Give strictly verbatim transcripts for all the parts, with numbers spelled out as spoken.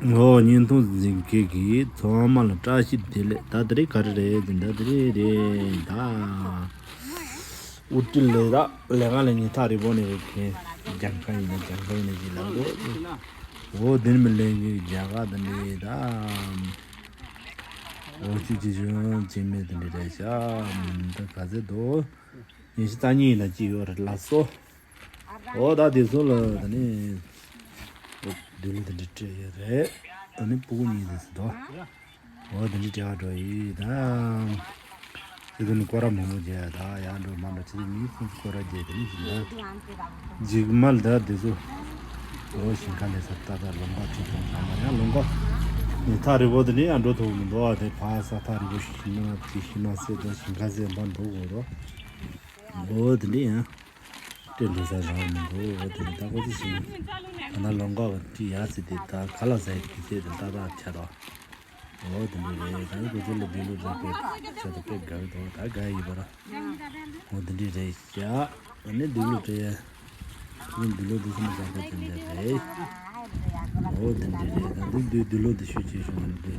ཨོ་བརྙན་ཐུང་གཟིགས་མཁན་གྱི་ཚང་མ་ལ་བཀྲ་ཤིས་བདེ་ལེགས། ད་དེ་རིང་ག་རེ་རེད། ད་དེ་རིང་རེད་ད། ཨུ་ཏི་ལེ་ད་ལས་ཀ་ལས་ཉིན་ཐག་རིང་པོ་ནས་རེད་མཁན། རྒྱང་ཁ་ཡིན་ན་རྒྱང་ཁ་ཡིན་ན་ཞིག་ལབ་འདུག་ཨོ་དེ་ནི་མི་ལས་ཀྱི་རྒྱ་གར་དེ་འདྲས་ད། ཨོ་ཆུ་ཆེ་ཆུང་ཅིག་མེད་དེ་འདྲས་རེད་ཤག་ད་ག་ཚོད་འདུག་ཉི་ཤུ་རྩ་གཉིས་ཡིན་ན་ཅིག་ཡོད་རེད་ལགས་སོ། ཨོ་ད་དེ་ཚོ་ལ་ད་ནི་འདུག་ལོ་དེ་འདྲ་སྤྲད་ཡོད་རེད། ད་ནི་སྤུ་གུ་གཉིས་དེ་ཚོ་དོ། ཨོ་དེ་འདྲ་སྤྲད་ག་འགྲོ་ཡིན་ད། ཁྱེད་ཚོ་ནི་སྐོར་ར་མང་པོ་རྒྱག་ད་ཡར་འགྲོ་མར་འགྲོ་ཁྱེད་ཚོ་མི་ཁོང་ཚོ་སྐོར་ར་རྒྱག་དེ་ནི་ཞིག་ད། འཇིགས་མ་ལ་ད་དེ་ཚོ། ཨོ་ཞིང་ཁ་ལས་ས་ཏག་ཏག་ལུང་པ་ཁྲིད་སོང་ད་མ་ཡང་ལུང་པ། ནི་ཐག་རིང་པོ་དེ་ནི་ཡང་འགྲོ་ཐུབ་མི་འདུག་ཨ་དེ་ཕ་ས་ཐག་རིང་པོ་ཞིག་ཤི་ན་དེ་ཤི་ན་སེ་ད་ཞིང་ཁ་སེ་འབའ་འགྲོ་དགོས་རོ། ཨོ་དེ་འདྲ་ཡང་། སྤྲད་འགྲོ་ས་རག་མི་འདུག་འོ་དེ་ནི་ད་ཁོ་ཚོ་ཞིག་ད་ན་ལོང་ག་བ་དེ་ཡ་ཟེར་དེ་ད་ག་ལ་ཟེར་དེ་ཚེ་དེ་ཏག་ཏག་ཆ་རོགས། འོ་དེ་འདྲ་རེད། ད་ནི་ཁོ་ཚོ་ལ་བདེ་ལུགས་ལ་དཔེ་ཆ་དང་དཔེ་དགའ་གི་འདུག་ད་དགའ་ཡི་བ་ར། འོ་དེ་འདྲ་རེད་ཤག་ཨ་ནི་བདེ་ལུགས་སྤྲད་ཡ། ཨ་ནི་བདེ་ལུགས་འདི་ཚོ་མ་ཟ་དགོས་དེ་འདྲ་རེད། འོ་དེ་འདྲ་རེད། ད་འདི་བདེ་ལུགས་འདི་ཤུགས་ཆེ་ཤོས་ང་འདི།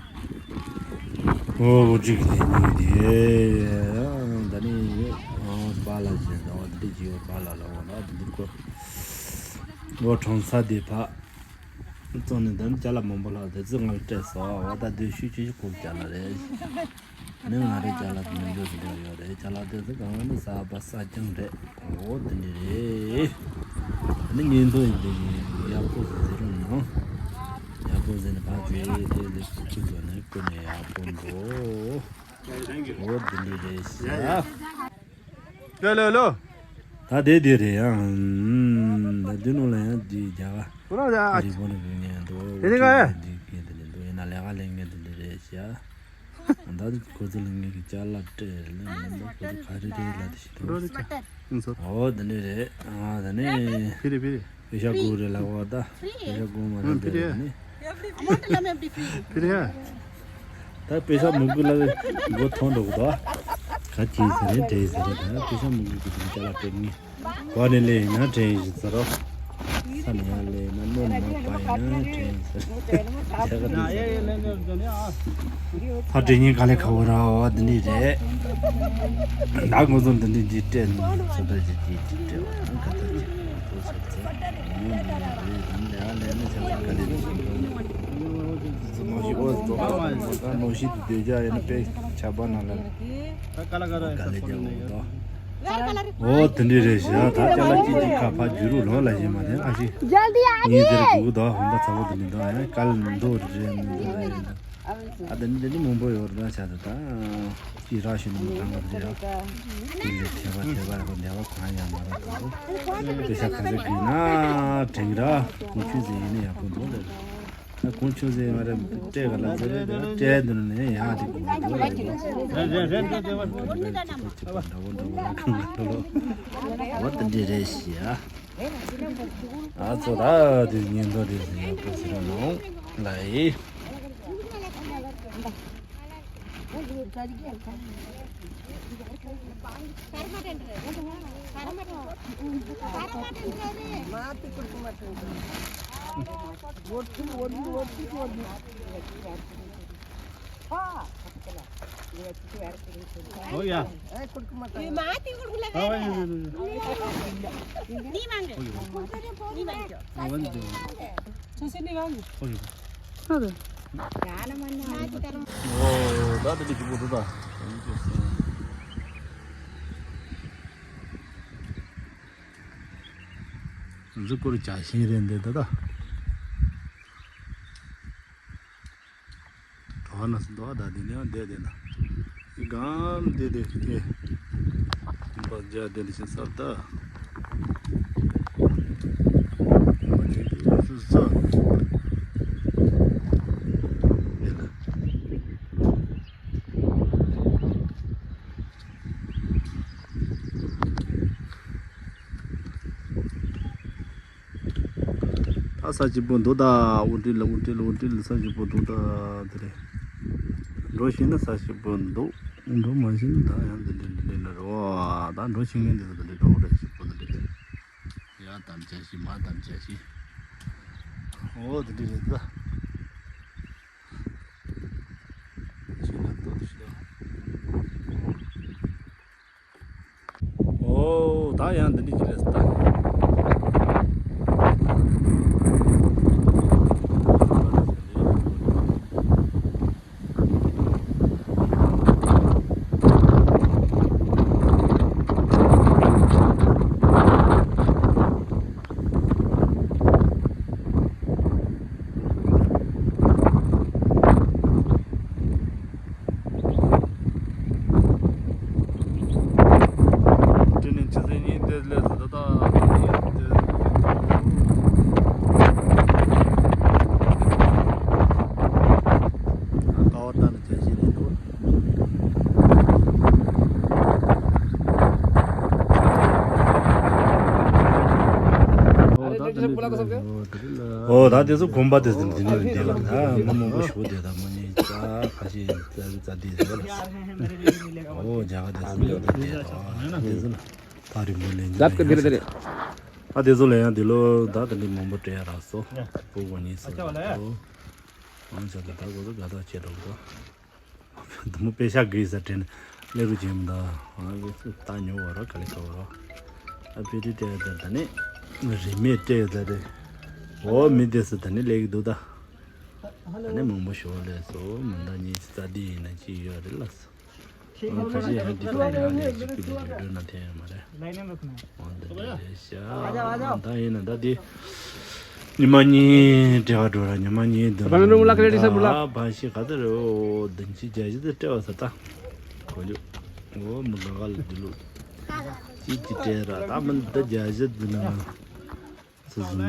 ཨོ་འོ་ཅིག་དེ་ཉིད་དེ། ད་ནི་ཨོ་པཱ་ལགས་ཟེར་ད་འོ་དེ་འདྲ་ཅིག་ཡོད་པཱ་ལགས་ལ་འོ་ན་དེ་འདི་ཀོ། ཨོ་གྲོང་གསར་དེ་ཕ། བཙོང་ནས་ད་ནི་ཅ་ལག་མང་པོ་ལྷག་དེ་ཚོ་ང་ལ་སྤྲད་སོང་། འོ་ད་དེ་ཤུགས་ཆེ་ཤོས་ཁོ་ཅ་ལག་རེད། ནི་ང་རེ་ཅ་ལག་དེ་མི་འདོད་ཟེར་ཡོད་རེད། ཅ་ལག་དེ་ཚོ་གང་ནི་གསར་པ་གསར་རྐྱང་རེད། འོ་དེ་འདྲ་རེད། ནི་ཉིན་ཐོ་ཡིན་དེ་ཡག་པོ་ཟེར་རུང་ནང་ཡག་པོ་ཟེར་ནི་ཕ་ཚེ་དེ་ལས་ཁྱི་ཚོ་ནི་ཀུན་ནས་ཡག་པོ་འགྲོ། འོ་དེ་འདྲ་རེད་ཤག་ལོ་ལོ་ལོ། ད་དེ་དེ་རེད་ཡང་། ད་དེ་ནང་ལ་ཡང་དེ་རྒྱ་གར་ཁོ་རང་ཡ་རི་བོ་ནི་བུད་ངེས་འགྲོ། དེ་ནི་ག་ཡ། དེ་གས་དེ་ནི་འདུག་ཡིན་ན་ལས་ཀ་ལས་ངན་དེ་འདྲ་རེད་ཤག་ད་དེ་ཁོ་ཚོ་ལ་ངས་ཀྱི་ཅ་ལག་སྤྲད་ལ་ངས་འདུག་ཁོ་ཚོ་ག་རེ་རེད་ལ་དེ་ཤི་འགྲོ་རེད་ཤག་འོ་དེ་འདྲ་རེད། ཨ་ད་ནི་ཕི་རི་ཕི་རི། པེ་ཤ་དགོས་རེད་ལབ་པ་ད། པེ་ཤ་དགོས་མ་རེད་ཕི་རི་ཡ། ནི། ཕི་རི་ཡ། ད་པེ་ཤ་མི་དགོས་ལབ་མགོ་ཐོན་འགྲོ་གི་འདུག་ག་གྱིས་ཟེར་ནས་དྲན་ཟེར་ད་པེ་ཤ་མི་དགོས་ཀྱི་དུང་ཅ་ལག་སྤྲད་ངེས། བ་ནས་ལས་ཡིན་ན་དྲན་ཡིན་ཟེར་རོ། ས་ནས་ཡར་ལས་ཡིན་ན་སྣོད་ནས་མར་བ་ཡིན་ན་དྲན་ཡིན་ཟེར། ཐག་རིང་ཡིན་ག་ལེ་ཁ་བོ་ར་བ་འདི་འདྲ་རེད། ད་ངོ་ཚོ་འདི་འདྲ་འདི་སྤྲད་ནས་ཚོད་ལྟ་ཅིག་ཅིག་ཅིག་སྤྲད་པ་དང་ག་ཚོད་ཅིག་ཚོད་ཚོད་ཚོད་ངོ་འདི་འདྲ་རེད། ད་ནི་ལས་ཡ་ལས་ནི་ཆ་ཚང་ག་ལེ་ནི་ཞིག་འགྲོ་ནི་ནོ་ཞིག་འོ་ཙོ་ད་ནོ་ཞིག་ཏུ་སྡོད་རྒྱ་ཡིན་ན་དཔེ་ཆ་པ་ནང་ལ་ག་ལེ་རྒྱ་འོ་དོ། འོ་དེ་འདྲ་རེད་ཤག་ད་ཅ་ལག་ཅིག་ཅིག་ཁ་ཕ་རྒྱུ་རུ་ལོ་ལ་ཡིན་མ་དེ་ཨ་ཞིག་ཉིན་ཟེར་དགུ་དོ་ཧོན་པ་ཚ་བོ་དེ་འདྲ་འདུག་ཨ་ཡང་སྐལ་འདུག་རེད་མི་འདུག་རེད། ཨ་དེ་འདྲ་དེ་འདྲ་མང་པོ་ཡོད་རེད་ཤག་ད་ད་ཅི་ར་ཤི་ནི་མི་གང་ག་དེ་ར་དེ་ལས་ཁྱད་པར་ཁྱད་པར་ཡང་འདྲ་བ་གང་ཡང་མ་རེད་དོ། དེ་ཤ་ཁ་ཟེར་གི་ན་དྲན་ར་ཀུ་ཆུ་ཟེར་ཡིན་ན་ཡག་པོ་འདུག་རེད། ད་ཁོང་ཆུ་ཟེར་ང་རེ་སྤྲད་ག་ལ་ཟེར་རེད། ད་སྤྲད་འདུག་ནས་ཡང་དེ་གུ་མ་འདུག་རེད། རེད་རེད་རེད་རེད། འདྲ་བོ་འདྲ་བོ་ལ་གང་འདྲ་བོ་འོ་དེ་འདྲ་རེད་ཤི་ཨ། ཨ་ཚོ་ད་དེ་ཉིན་ཐོ་རེད་ཟེར་ཡག་པོ་ཟེར་ར་ནང་ལ་ཡི། ஓயா. இது மாத்தி கொடுக்கல. நீ வாங்க. நீ வாங்க. சரி, சரி, நீ வாங்க. அது. மாத்தி தரேன். ད་དེ་འདྲ་ཅིག་པོ་འདུག་ད། འཛུགས་སྐོར་བྱ་ཤིང་རེད་འདི་ད་ད། གྲོ་ནས་འདུག་ད་དེ་ནས་བསྡད་དེ་ན། གང་བསྡད་དེ་ཨེ། བ་རྒྱ་དེ་ནས་ཤིང་སར་ད། བ་ཅིག་སུ་ས། དེ་ལ། ད་ས་ཆེན་པོ་འདུག་ད། དབུ་ཁྲིད་ལ་དབུ་ཁྲིད་ལ་དབུ་ཁྲིད་ལ་ས་ཆེན་པོ་འདུག་ད་དེ་རེད། འགྲོ་ཤེས་ན་ས་ཆེན་པོ་འདུག་འགྲོ་མ་ཤེས་ན་ད་ཡང་འདི་འདྲ་འདི་འདྲ་ལ་རོ། ད་འགྲོ་ཤེས་མཁན་འདི་ཚོ་འདི་འདྲ་འགྲོ་རེད་ཤེས་པོ་འདི་འདྲ་རེད། ཡ་དམ་བཅའ་ཤེས་མ་དམ་བཅའ་ཤེས། འོ་འདི་འདྲ་རེད་ད། ད་ཡང་འདི་འདྲ་ཅིག་ལས་ད། དེ་ནས་ཆུ་ཚོད་གཉིས་དེ་ལས་ད་ལྟ་ཀ་བ་ལྟ་ན་བརྒྱ་བཞི་རེད་འདུག་ཨོ་ད་དེ་ཚོ་དགོན་པ་དེ་ཚོ་འདི་ནས་འདི་ལ་ད་མི་མང་པོ་ཞིག་བསྡད་ད་མི་ཉིས་ཙ་ཁ་ཤས་ཙ་རི་ཙ་དེ་ཟེར་ལ། ཨོ་རྒྱ་གར་དེ་ཚོ་འདི་ལ་བསྡད་ད་དེ་ཚོ་ལ་ཕ་རི་མོ་ལེན་རྒྱུ་ལ་ཡང་ཟེར། ད་དེ་ཚོ་ལ་ཡང་འདི་ལོ་ད་དེ་འདྲའི་མང་པོ་སྤྲད་རག་སོ། སྤུ་གུ་གཉིས་སོ་ཨོ། ཨང་ཅག་ད་ད་གོ་ཚོ་དགའ་ཐག་ཆད་འགྲོ་གི་འདུག་དུ་མོ་པེ་ཤ་གི་ས་དྲན་ལེ་རུ་ཅན་མི་འདུག་ཨ་གི་སུ་ལྟ་ཉོ་བ་ར་ག་ལེ་ག་བ་ར། ཨ་པི་ཏི་ཏེ་ད་ད་ནི་རི་མེད་ཏེ་ད་རེ། འོ་མི་དེ་སུ་ད་ནི་ལེ་གི་འདུག་ད། ད་ནི་མང་པོ་ཞོ་ལེ་སོ་མི་འདུག་གཉིས་ཙ་དི་ཡིན་ན་ཅི་ཡོད་རེད་ལ་སོ། ཨ་ཁ་ཤས་ཧ་འདི་ཏོ་ལེ་ཧ་ལེ་ཅིག་པི་ལེ་ཡོད་འགྲོ་ན་ཐེ་ཡོད་མ་རེད། ཨོ་འདི་འདྲ་རེད་ཤག་ད་ཡིན་ན་ད་འདི་ཉི་མ་གཉིས་སྤྲད་ག་འགྲོ་ར། ཉི་མ་གཉིས་འདི་རང་རུ་ལ་ཀ་རེ་ད་ས་བུ་ལ། བ་ཤི་ག་ད་རེ། ཨོ་བདུན་ཅུ་བརྒྱད་ཅུ་དེ་སྤྲད་བ་ས་ད་གོ་ལུ། ཨོ་མི་ག་ག་ལ་འདི་ལུ་ཅིག་ཅིག་སྤྲད་ར། ད་མི་འདི་བརྒྱད་ཅུ་འདི་ན་སུ་སུ་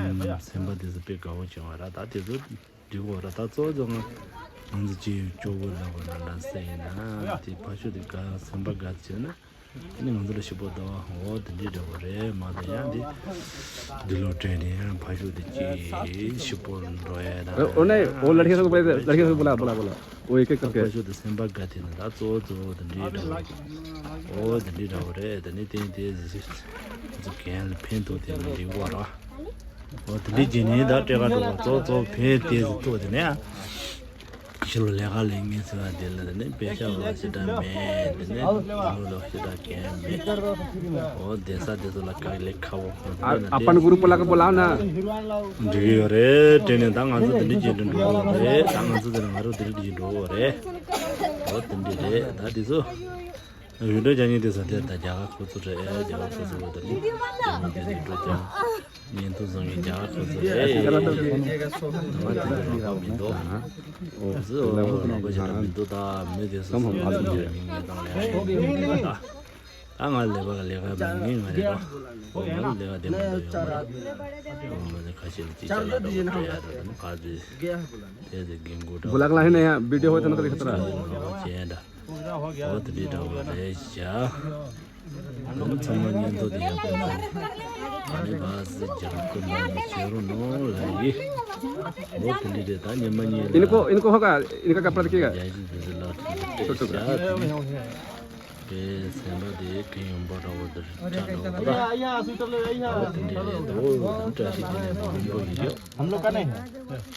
སེམས་པ་དེ་ཚོ་དཔེ་དགའ་བོ་བྱུང་བ་ར། ད་དེ་ཚོ་འགྲིག་གོ་ར། ད་གཙོ་བོ་ང་ང་ཚོ་ཅིག་སྐྱོ་བོ་ལ་བ་ན་ལ་སེ་ཡིན་ན་དེ་ཕ་ཤུལ་དེ་དགའ་སེམས་པ་དགའ་བྱས་ན། ཨ་ནི་ང་ཚོ་ལ་ཞིབ་པོ་དོ། འོ་དེ་འདྲའི་འདྲ་བོ་རེད་མ་གཏོགས་ཡང་འདི་འདི་ལོ་དྲན་ནས་ཡང་ཕ་ཤུལ་དེ་ཅིག་ཞིབ་པོ་འགྲོ་ཡ་ད། वो नहीं, वो लड़के सबको बोला, लड़के सबको बुला, बुला, बुला। वो एक एक करके। ཕ་ཤུལ་དེ་སེམས་པ་དགའ་དེ་ན་ད་གཙོ་བོ་གཙོ་བོ་དེ་འདྲའི་འདྲ་བོ། འོ་དེ་འདྲའི་འདྲ་བོ་རེད། དེ་ནི་དེ་དེ་ཟི་ཟི་གན་ལ་ཕན་ཐོགས་དེ་ལ་འགྲིག་གོ་ར། འོ་དེ་འདྲའི་རྗེས་ནས་ད་སྤྲད་ག་འགྲོ་བ་གཙོ་བོ་གཙོ་བོ་ཕན་དེ་ཟི་ཐོགས་དེ་ནས་ཨ། ཕྱི་ལོ་ལས་ཀ་ལས་ངན་ཟེར་བ་དེ་ལ་དེ་ནས་དཔེ་ཆ་བ་ཞེ་དྲག་མེད། དེ་ནས་ལོ་ལོ་ཞེ་དྲག་གན་མེད། འོ་བསྡད་ས་དེ་ཚོ་ལ་དཀའ་ལས་ཁག་པོ། ཨ་ཨ་པན་གུ་རུ་པོ་ལ་ཀ་པོ་ལ་ན། འགྲིག་གི་ཡོད་རེད། དྲན་ནས་ད་ང་ཚོ་དེ་འདྲ་བྱེད་དུ་འགྲོ་གི་རེད། ད་ང་ཚོ་དེ་ནས་ང་རོ་དེ་འདྲ་བྱེད་འགྲོ་གི་རེད། འོ་དེ་འདྲ་རེད། ད་དེ་ཚོ་ཡུལ་འགྲོ་རྒྱ་ཉིན་དེ་ཚོ་དེ་ད་རྒྱ་གར་ཁོ་ཚོ་རེད། རྒྱ་གར་ཁོ་ཚོ་བོ་དེ་ནི་དེ་ནས་དེ་འགྲོ་རྒྱ། ཉིན་ཐོ་བཟང་གི་རྒྱ་གར་ཁོ་ཚོ་རེད། ད་ང་དེ་ཚོ་རོགས་པ་མི་འདུག་ཨོ། ཟི་ཨོ་ལ་པོ་ཞིག་མི་འདུག་ད་མི་དེ་སོ་སོ་ལ་མི་ངན་དང་ལས་ངན་ད། ད་ང་ལས་པ་ལས་ཀ་མི་ངན་ང་རེད་རོ། ཨོ་ང་ལས་ཀ་དེ་མི་འདུག་ཡོད་མ་རེད། ཨོ་ང་ནི་ཁ་ཤས་ལ་ཅི་ཅ་ལ་འདྲ་བོ་སྤྲད་ཡ་ད་ད་ནི་ག་ཚོད་དེ་ཚོད་འགན་འཁུར་འདྲ་བོ། བུ་ལག་ལ་ཧི་ན་ཡ་བི་ཌི་ཨོ་ཐ་ན་ཁ་རི་ཁ་ཐ་ར། ཨོ་དེ་འདྲའི་འདྲ་བོ་རེད་བཞག་ཨ་ནི་ཚང་མ་བརྙན་ཐུང་དེ་ཡག་པོ་མཛད་ནས་ཨ་ནི་བ་སི་རྒྱང་སྐུ་མ་ནི་བྱེད་རོགས་གནང་ལ་ཡི། ལོ་དེ་འདྲ་རེད། ད་ཉི་མ་གཉིས་ལ་इनको इनको होगा। इनका कपड़ा देखिएगा। རྒྱ་ཡིག་འདི་ཚོ་ལ་ཐུག་ཆོ་ཆོ་བྱ་དེ་ནི་དེ་སེམས་པ་དེ་གི་ཡོང་པ་འདྲ་བོ་འདིར་ཆགས་འགྲོ་གི་ར། ལོ་དེ་འདྲ་རེད། ད་འོ་ད་བཀྲ་ཤིས་དེ་ནས་མང་པོ་ཡིན་ཡོད། हम लोग का नहीं है।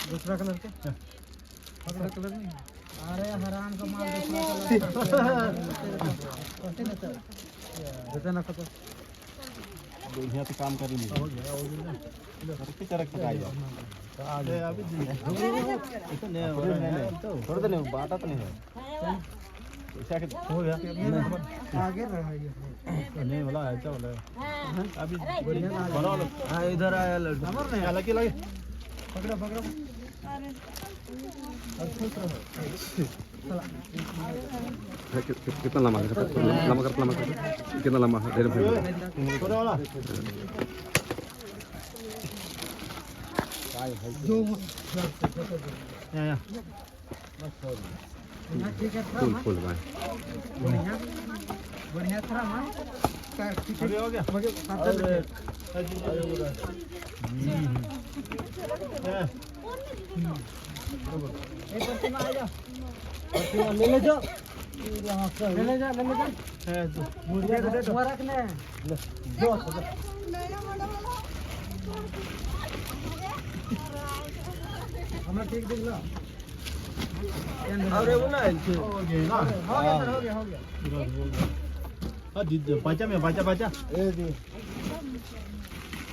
दूसरा कलर का। अरे हराम का माल दूसरा कलर का। जैसे ना खत्म। यहाँ से काम कर रही है। अरे किस तरह का आएगा? अभी नहीं है। इतने नहीं, नहीं, नहीं। थोड़ा सा नहीं, बाटा तो नहीं है। हो गया। आगे रहा ये। नहीं, वाला है, अच्छा वाला है। अभी बढ़िया वाला। हाँ, इधर आया लड्डू। अलग ही लगे। पकड़ो, पकड़ो। है, कि-, कि-, कितना लंबा है? लंबा कर, लंबा कर। कितना लंबा है? ढेर फैल। या, या। फुल, फुल भाई। बढ़िया, बढ़िया था ना? अभी हो गया? मगर साथ में। हम्म। या। एक प्रतिमा आ जा। प्रतिमा ले ले जाओ। ले ले जा, ले ले जा। ए, तो। मुर्गा दे दो। मुबारक ने। ले। दो। हमें ठीक दिख रहा। अरे, वो ना, इनसे। हो गया ना? हो गया, सर, हो गया, हो गया। दीदी, बच्चा में, बच्चा, बच्चा। ए, दी।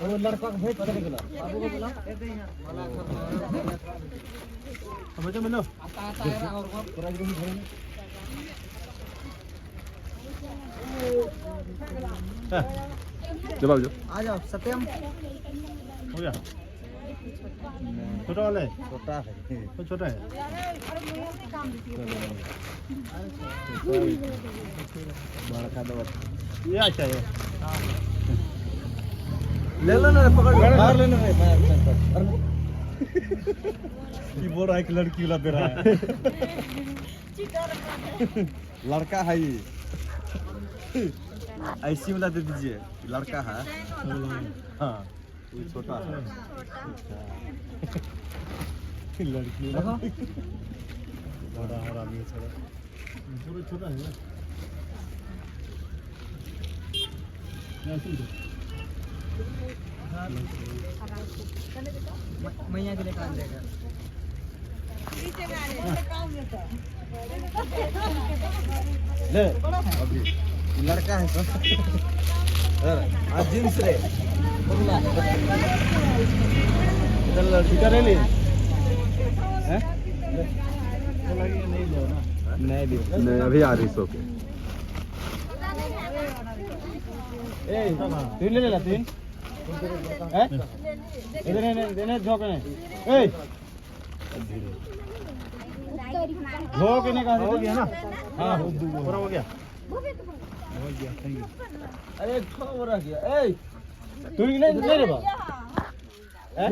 वो लड़का को भेज, पता नहीं चला। बाबू को बुला। बच्चा में लो। आता, आता है ना, और को? पूरा एकदम घर में। हाँ। जब आओ, जब। आ जाओ, सत्यम। हो गया। छोटा वाला है? छोटा है। वो छोटा है। बड़ा खा दो। ये अच्छा है। ले लो ना, पकड़ लो। बाहर लेना है, बाहर, बाहर, बाहर। ये बोल रहा है कि लड़की वाला दे रहा है। लड़का है ये। आईसी वाला दे दीजिए, लड़का है। हाँ। ये छोटा है। लड़की वाला। देखो। बड़ा हरामी है साला। छोटा, छोटा है ना। मैं यहाँ के लिए काम देगा। ले, अभी लड़का है सर। सर, आज जींस रे। इधर लड़की का ले ले। हैं? नहीं, अभी आ रही सो के। ए, तीन ले लेला, तीन। हैं? इधर नहीं, नहीं, इधर नहीं, झोंक नहीं। ए, झोंक नहीं कहा हो गया ना? हाँ, पूरा हो गया। हो गया, thank you। अरे, एक ठो हो रहा गया। ए, तू नहीं, नहीं रे बा। हैं?